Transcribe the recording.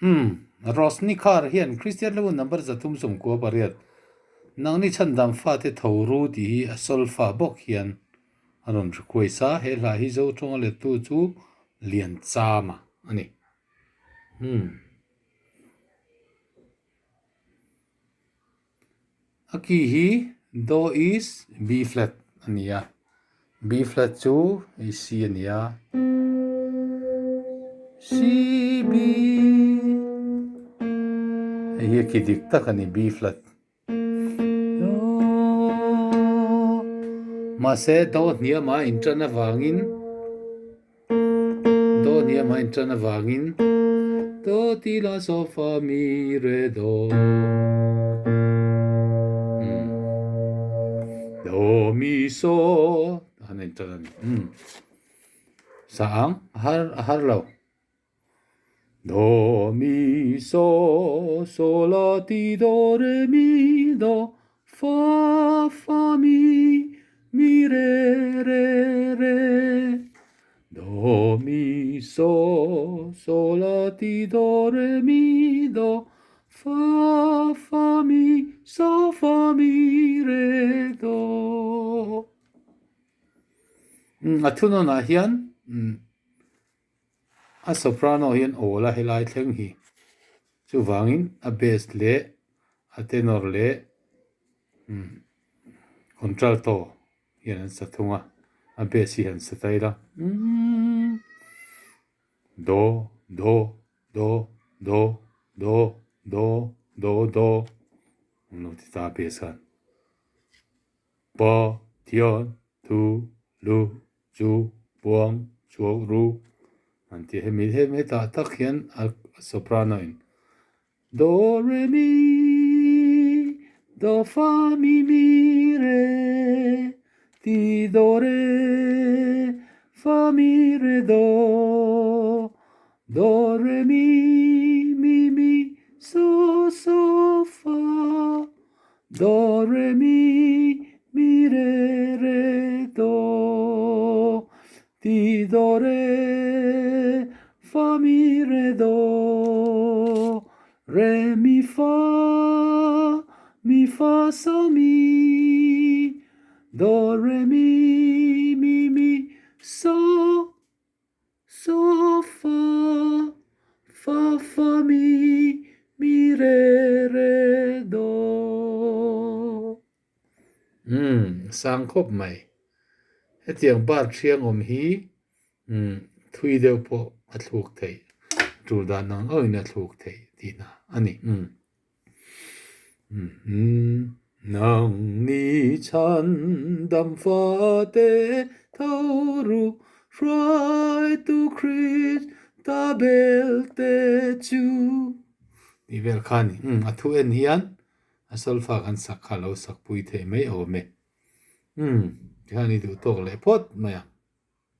Umm, Roshni Khar hian Kristian lo number 398, Nangni chhandam fate tho ru tih hi a solfa bawk hian a rawn request a, he hla hi Zo tawnga lettu chu Lianchama a ni. Umm. A key hi Do is B flat a ni a, B flat chu hei C a ni a, C B hei hi a key dik tak a ni B flat mahse Do hniam ah intan avangin Do hniam a intan avangin Do ti la so fa mi re do Do mi so han intan a ni. Sa ang a har a har lo. Do mi so so la ti do re mi do Fa fa mi mi re re re Do mi so so la ti do re mi do fa fa mi so fa mi re do A thunawnah hian a soprano hian awl a helai thleng hi chuvangin a bass leh a tenor leh contralto hian an sa thung a a bass hi han sa ta ila do do do do do do do do an lo ti ta a bass khan pa thian thu lu chu puang chhuak ru an ti a hemi hemi hetah tak hian a soprano in do re mi do fa mi mi re ti do re fa mi re do do re mi mi mi so so fa Do re mi mi re re do ti do re fa mi re do re mi fa mi fa so mi do re mi mi mi so So fa fa fa mi mi re re do. Umm sang khawp mai. Hetiang bar thiang awm hi umm thui deuh pawh a thluk theih, tul dan ang angin a thluk theih tihna a ni. Umm. Nang ni chhan dam fate tho ru hruaitu Krista belte chu tih vel kha a ni. A thu en hian a solfa kan sak kha a lo sak pui thei mai awm e. Tikhan i duh tawk leh phawt mai ang.